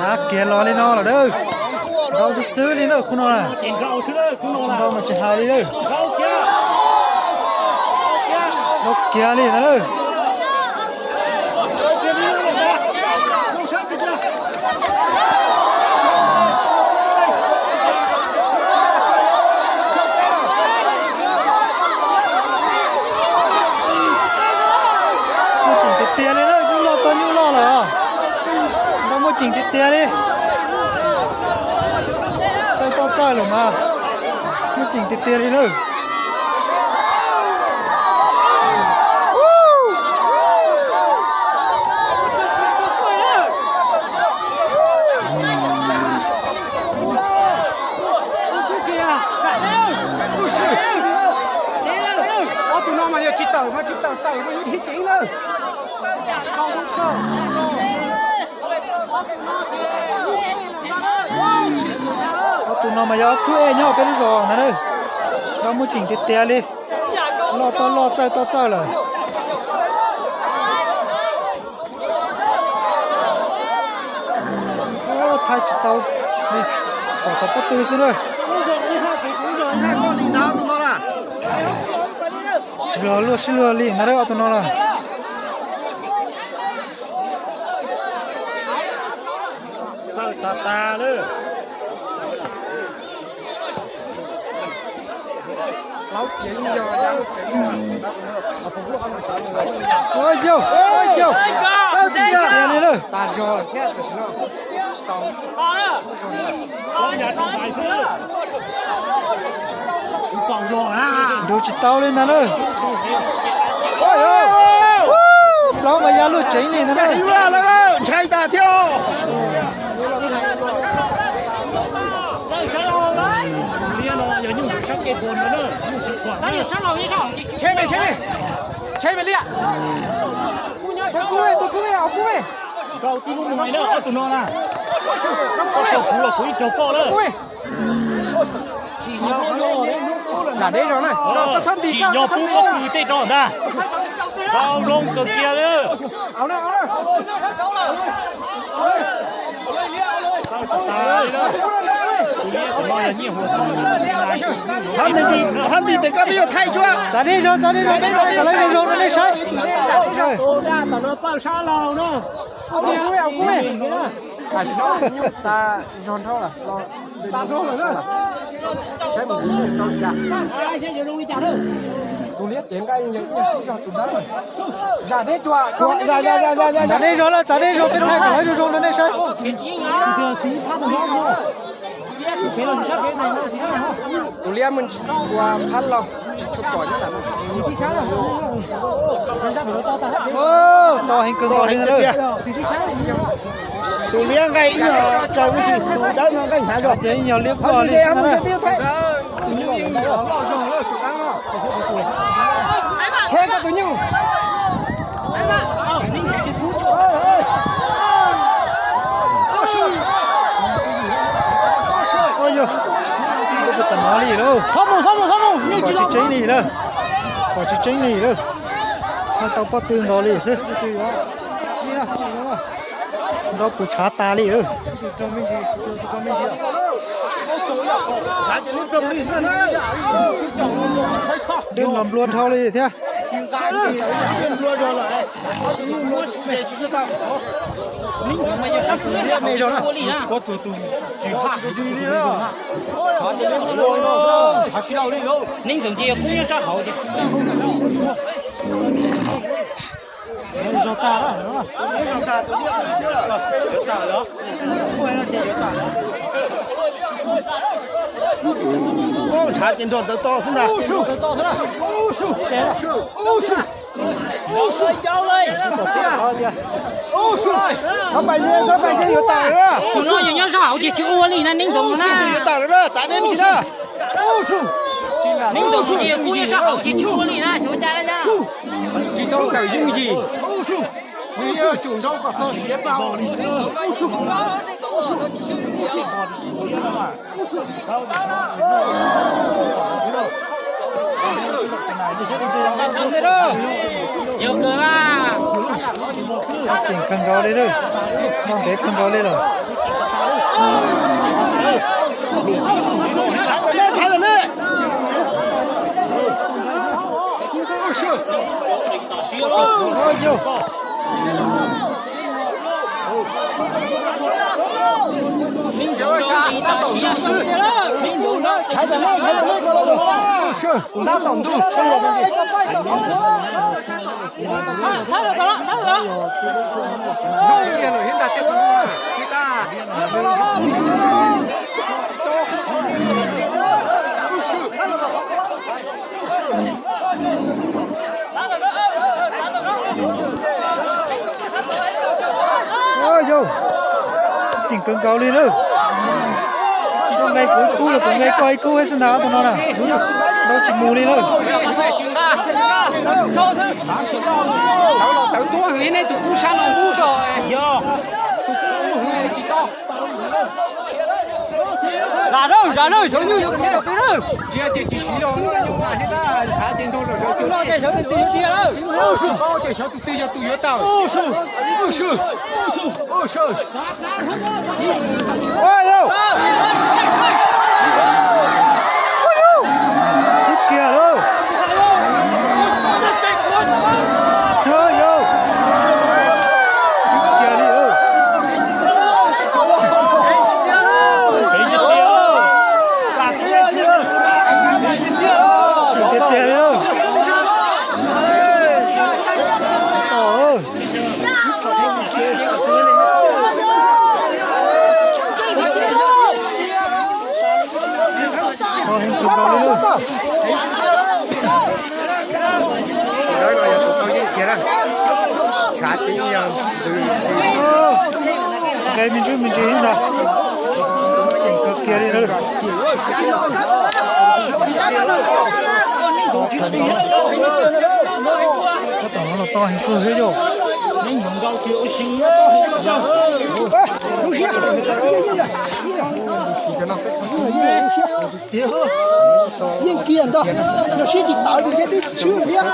Av kiag los li no lawm dawb. Nrau xwb xwb li na khub no na. Nrau mas tsis hais li lawm. Nrau kiag li na lawm. Muaj ceem tiag tiag li na, nyuj loj tau nyuj loj lawm. Nrau muaj ceem tiag tiag li. Txawj toj txawj lawm mas. Muaj ceem tiag tiag li lawm. Ob tug no mas yog tsis tawm mas tsis tawm tawm mas yus dhib ceev lawm. Ob tug no mas yog ob khub ej nyob peb lub zos ntag na. Nrau muaj ceem tiag tiag li. Loj toj loj txawj toj txawj lawm. Thaij tsis tau li, pom tau pob tw xwb na. Luag luaj sib luag li ntag ob tug no na. Txawj tag tag lawm. Ua yau, ua yau, txawj tiag tiag li lawm. Nrug tsis tau li ntag na. Plaub mas ya luaj tseev li ntag na. Ntshai tas thiab. Tus kub, tus kub, tus kub. Rau tib lub nais na, ob tug no na. Kuv los kuv ib raug poj lawm. Nram deb zog na. Tsis nyob pub pob kws tej rau ntag. Rau zoo kawg kiag li. Hab nti pem koj peb yuav thaij tsuav. Txav deb zog, txav deb zog, peb thaij kom lawv zoo zoo rau nej saib. Txav deb zog lawm, txav deb zog, peb thaij kom lawv zoo zoo rau nej saib. Tus liab mus ua phab laug tsis tshua pom nyob ntawm no. To heev kawg nkaus li ntag. Tus liab nqaij ib nyuag tsawg me ntsis, tus dawb no nqaij hnav zog. Ces ib nyuag liab vog li xwb ntag na. Tsheb koj tus nyuj. Ua yog, tam no li lawm. Pom tsis tseeb li lawm. Pom tsis tseeb li lawm. Thaij tau pob tw nkaus li xwb. Nrau pw tshav tas li lawm. Dej los nplua dhau li thiab. Neeb ntxoov ces yog kub nyob sab hauv ces. Ntshav ces nrog ntawd to xwb ntag. Txhob pais ze, txhob pais ze yuav tawm lawm. Tus no yog nyob sab hauv ces tsis ua li na, neeb ntxoov na. Yuav tawm lawm na, txav deb me ntsis na. Neeb ntxoov ces yog kub nyob sab hauv ces tsis ua li na, xyov cas na. Tsis tau tawm yooj yim. Tsum nrau kom txog siav tau. Tseem kawg nkaus li lawm, ntev kawg nkaus li lawm. Yog, tseem kawg nkaus li lawm. Koj nqe kuv ib kub los kuv nqe koj ib kub xwb ntag tus no na. Nrau tsis mus li lawm. Tawv los tawv tuab hwv nej tus kub sab no kub so. Zam lawm, zam lawm, xyov nyuj yuav khiav rau twg lawm. Ntsia ces tsis siv los no, ntshav ces ntog los. Tus no ces xyov tus twg yuav tiag lawm. Tus no ces xyov tus twg yog tus yuav tawm. Xub kiag lauj. Xub kiag li. Tiag tiag li. Nqe me ntsis me ntsis ntag. Tseem kawg kiag li na. Tab tom no los tau heev kawg thiab yom. Yeej kiag ntag, yog siab tsis tawv ces twb swb thiab.